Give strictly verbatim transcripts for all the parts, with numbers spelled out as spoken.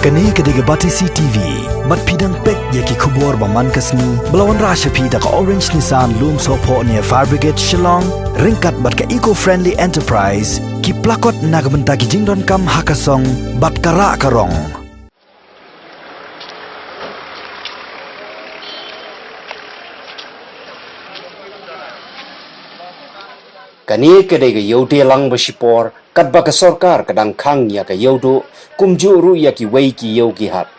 Kane ka dei ka Batesi T V. Bad phi dang peit ïa ki khubor ba man ka sngi ba la wanrah sha phi da ka Orange Nissan Lumsohphoh near Fire Brigade Shillong, ryngkat bad ka Eco Friendly Enterprise, ki plakot na ka bynta ki jingdonkam ha ka song bad ka rah ka rong. Kane ka dei ka ïew dielang ba shipor, katba ka sorkar ka dang khang ïa ka ïew duh, kumjuh ruh ïa kiwei ki ïew ki hat.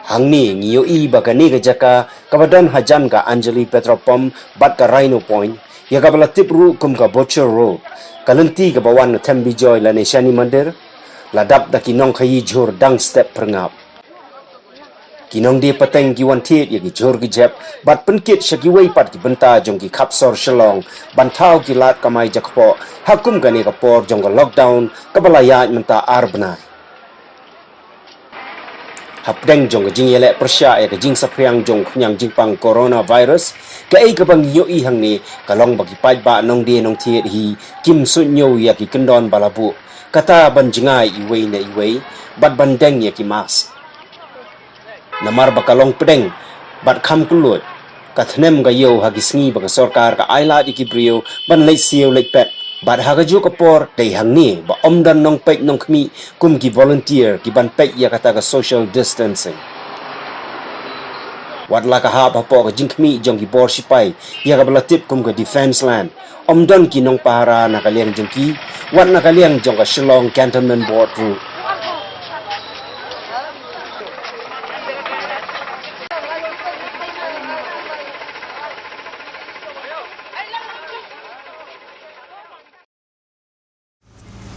Hangne ngi ïohi ba kane ka jaka kaba don hajan ka Anjali Petrol Pump bad ka Rhino Point, ïa kaba la tip ruh kum ka Butcher Road, ka lynti kaba wan na Them Bijoy lane Shani Mandir, la dap da ki nongkhaïi jhur dang step pyrngap. Ki nongdie pateng ki wan thied ïa ki jhur ki jep bad pynkit sha kiwei pat ki bynta jong ki khap sor Shillong ban thaw ki lad kamai jakpoh ha kum kane ka por jong ka lockdown kaba la ïaid mynta ar bnai. Hapdeng jong ka jingïaleh pyrshah ïa ka jingsaphriang jong ka khñiang jingpang coronavirus, kaei kaba ngi ïohi hangne ka long ba ki paidbah nongdie nongthied hi kim suidñiew ïa ki kyndon ba la buh, kata ban jngai iwei na iwei bad ban deng ïa ki mask. Namar ba ka long pdeng bad kham kylluid, ka thnem ka ïew ha ki sngi ba ka sorkar ka ailad ïa ki briew ban leit siew leit peit. Bad ha kajuh ka por dei hangne ba ym don nongpeit nongkhmih kum ki volunteer ki ban peit ïa kata ka social distancing. Wat la ka hap hapoh ka jingkhmih jong ki bor sipai ïa kaba la tip kum ka defence line, ym don ki nongpahara na ka liang jong ki, wat na ka liang jong ka Shillong Cantonment Board ruh.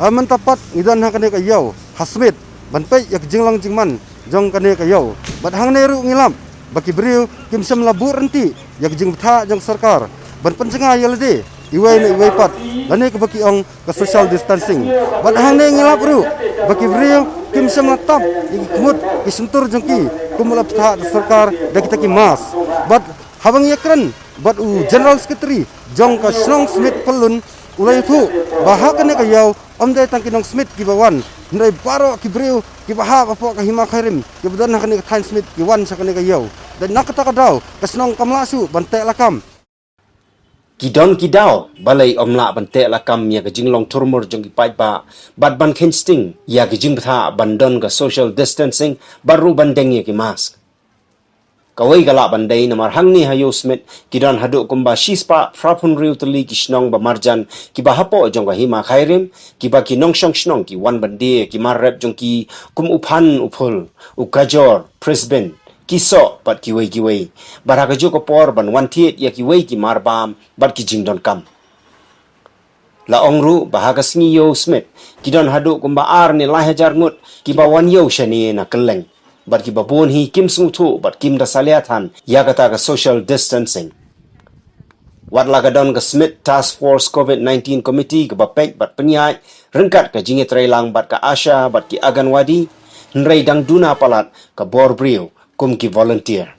Ha mynta pat ngi don ha kane ka ïew ha Smit ban peit ïa ka jinglong jingman jong kane ka ïew. Bad hangne ruh ngi lap ba ki briew kim shym la buh ryntih ïa ka jingbthah jong sorkar ban pynjngai ïa lade iwei na iwei pat lane kaba ki ong ka social distancing. Bad hangne ngi lap ruh ba ki briew kim shym la tap ïa ki khmut ki shyntur jong ki kumba la bthah da sorkar da kita ki mask. Bad haba ngi ïakren bad u General Secretary jong ka shnong Smit Pyllun, u la ïathuh ba ha kane ka ïew ym dei tang ki nong Smit kiba wan, hynrei baroh ki briew kiba hap hapoh ka Hima Khyrim kiba don ha kane ka thaiñ Smit ki wan sha kane ka ïew. Dei na kata ka daw ka shnong kam lah shuh ban teh lakam. Ki don ki daw balei ym lah ban teh lakam ïa ka jinglong thurmur jong ki paidbah bad ban kheiñ sting ïa ka jingbthah ban don ka social distancing bad ruh ban deng ïa ki mask. Kawei ka lah ban dei namar hangne ha ïew Smit ki don haduh kumba shispah phraphew hynriew tylli ki shnong ba marjan kiba hapoh jong ka Hima Khyrim, kiba ki nongshong shnong ki wan ban die ki mar rep jong ki kum u phan u phul, u kajor, frisbin, ki soh bad kiwei kiwei. Bad ha kajuh ka por ban wan thied ïa kiwei ki mar bam bad ki jingdonkam. La ong ruh ba ha ka sngi ïew Smit ki don haduh kumba ar ne lai hajar ngut kiba wan ïew shane na kylleng. Bad kiba bun hi kim sngewthuh bad kim da salia than ïa kata ka social distancing. Wat la ka don ka Smit Task Force COVID nineteen Committee kaba peit bad pynïaid ryngkat ka jingïatreilang bad ka ASHA bad ki Anganwadi, hynrei dang duna palat ka bor briew kum ki volunteer.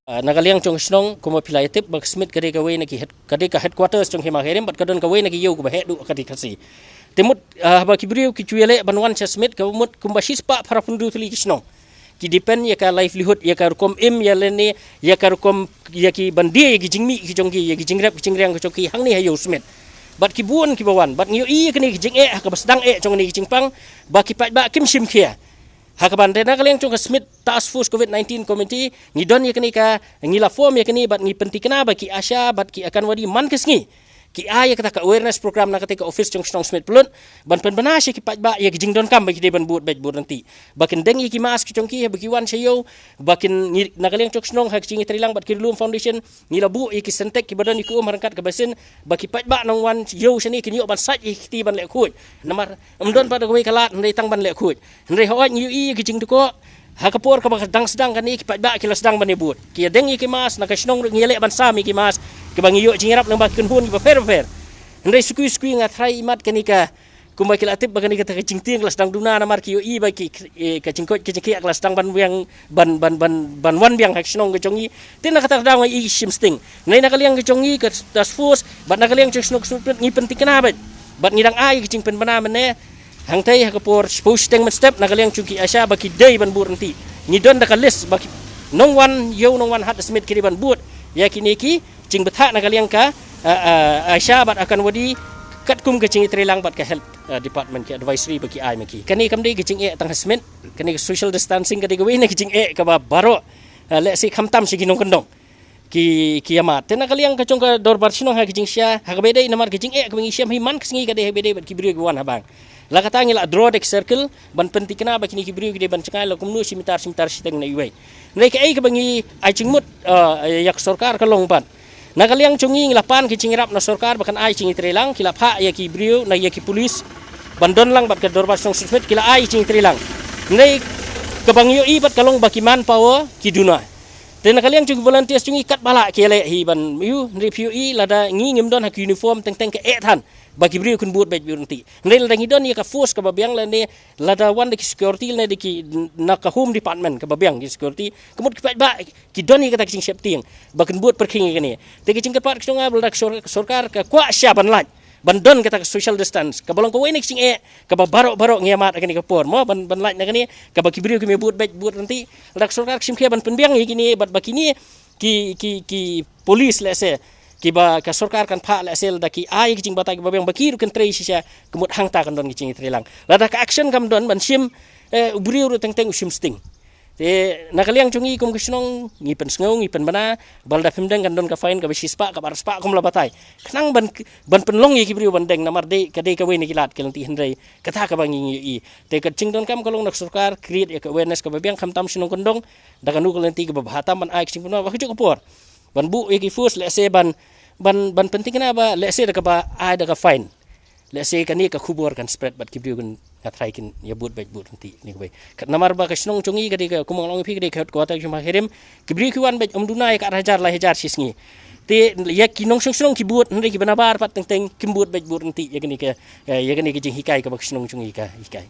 Ah, na ka liang jong ka shnong, kumba phi la ïa tip ba ka Smit ka dei kawei na ki head, ka dei ka headquarters jong Hima Khyrim bad ka don kawei na ki ïew kaba heh duh ha ka dei Khasi. Te mut, ah, haba ki briew ki ju ïaleh ban wan sha Smit ka mut kumba shispah phraphew hynriew tylli ki shnong ki depend ïa ka livelihood, ïa ka rukom im, ïa lane ïa ka rukom, ïa ki ban die ïa ki jingmih ki jong ki, ïa ki jingrep ki jingriang ki jong ki hangne ha ïew Smit. Bad ki bun kiba wan bad ngi ïohi ïa kane ka jingeh ha kaba sdang eh jong kane ka jingpang ba ki paidbah kim shim khia. Ha kaba hynrei na ka liang jong ka Smit Task Force COVID nineteen Committee ngi don ïa kane ka, ngi la form ïa kane bad ngi pynthikna ba ki ASHA bad ki Anganwadi man ka sngi ki ai ïa kata ka awareness program na kata ka office jong ka shnong Smit Pyllun ban pynbna sha ki paidbah ïa ki jingdonkam ba ki dei ban bud bad bud ryntih. Ba kin deng ïa ki mask ki jong ki haba ki wan sha ïew, ba kin ngi, na ka liang jong ka shnong ha ka jingïatreilang bad ki Ri Lum Foundation ngi la buh ïa ki Sintex kiba don ïa ki um ha ryngkat ka basin ba ki paidbah nang wan ïew shane kin ïoh ban sait ïa ki kti ban leh khuid. Namar ym don pat da kawei ka lad hynrei tang ban leh khuid. Hynrei hooid ngi ïohi ïa ki jingdukok ha ka por kaba dang sdang kane ki paidbah ki la sdang ban ïa bud. Ki ïa deng ïa ki mask, na ka shnong ruh ngi ïaleh ban sam ïa ki mask kiba ngi ïoh jingïarap lyngba ki kynhun kiba pher bapher. Hynrei sukui sukui nga tharai imat kane ka, kumba ki la tip ba kane kata ka jingtieng ka la sdang duna namar ki ïohi ba ki, eh, ka jingkoit ka jingkhiah ka la sdang ban wiang ban, ban, ban, ban wan biang ha ka shnong ka jong ngi. Te na kata ka daw nga ïohi shim sting. Hynrei na ka liang ka jong ngi ka task force bad na ka liang jong ka shnong ka shnong ngi pynthikna bad, bad ngi dang ai ka jingpynbna mynne. Hangtei ha ka por shiphew shiteng mynstep na ka liang jong ki ASHA ba ki dei ban bud ryntih. Ngi don da ka list ba ki nongwan ïew nongwan hat da submit ki dei ban bud ïa kine ki jingbthah na ka liang ka, ah, ah, ASHA bad Anganwadi katkum ka jingïatreilang bad ka health, ah, department, ki advisory ba ki ai ma ki. Kane kam dei ka jingeh tang ha submit, kane ka social distancing ka dei kawei na ka jingeh kaba baroh, ah, lehse khamtam sha ki nongkyndong ki, ki ïa mad. Te na ka liang ka jong ka dorbar shnong ha ka jingshisha, ha kaba dei namar ka jingeh kaba ngi shem hi man ka sngi ka dei ha kaba dei bad ki briew ki wan ha bank. La kata ngi la draw da ki circle ban pynthikna ba kine ki briew ki dei ban jngai la kumno shi mitar shi mitar shiteng na iwei. Hynrei kaei kaba ngi ai jingmut, ah, ïa ka sorkar ka long pat, na ka liang jong ngi ngi la pan ki jingïarap na sorkar ba kan ai jingïatreilang, ki la phah ïa ki briew na ïa ki police ban don lang bad ka dorbar shnong Sutmet, ki la ai jingïatreilang. Hynrei kaba ngi ïohi pat ka long ba ki manpower ki duna. Te na ka liang jong ki volunteers jong ngi katba lah ki leh hi ban ïoh, hynrei phi ïohi lada ngi ngim don ha ki uniform teng teng ka eh than ba ki briew kin bud beit bud ryntih. Hynrei lada ngi don ïa ka force kaba biang lane lada wan da ki security lane da ki na ka home department kaba biang ki security, ka mut ki paidbah ki don ïa kata ka jingsheptieng ba kin bud pyrkhing ïa kane. Te ka jingkyrpad ka jong nga ba lada ka sor-, sorkar ka kwah sha ban lait ban don kata ka social distance kaba long kawei na ka jingeh kaba baroh baroh ngi ïa mad ha kane ka por mo, ban, ban lait na kane kaba ki briew ki mih bud beit bud ryntih. Lada ka sorkar ka shim khia ban pynbiang ïa kine bad ba kine ki, ki, ki police lehse kiba ka sorkar kan phah lehse lada ki ai ki jingbatai kiba biang ba ki ruh kin trei shisha, ka mut hangta kan don ki jingïatreilang. Lada ka action kam don ban shim, eh, u briew ruh teng teng u shim sting. Te na ka liang jong ngi kum ka shnong ngi pynsngew ngi pynbna ba lada phim deng kan don ka fine kaba shispah kaba arspah kum la batai. Khnang ban, ban pynlong ïa ki briew ban deng namar dei ka dei kawei na ki lad ki lynti, hynrei kata kaba ngi ngi ïohi. Te ka jingdonkam ka long na ka sorkar create ïa ka awareness kaba biang khamtam shnong kyndong da kano ka lynti kaba bha tam ban ai ka jingpynbna ba ka juk ka por ban buh ïa ki force lehse ban, ban, ban pynthikna ba lehse da kaba ai da ka fine, lehse kane ka khubor kan spread bad ki briew kin, nga tharai kin ïa bud beit bud ryntih ni kawei. Ka namar ba ka shnong jong ngi ka dei ka, kumba nga la ong ïa phi, ka dei ka headquarter jong Maharim. Ki briew ki wan beit ym duna ïa ka ar hajar lai hajar shi sngi. Te ïa ki nongshong shnong ki bud, hynrei kiba nabar pat teng teng kim bud beit bud ryntih. Ïa kane ka, eh, ïa kane ka jinghikai kaba ka shnong jong ngi ka hikai.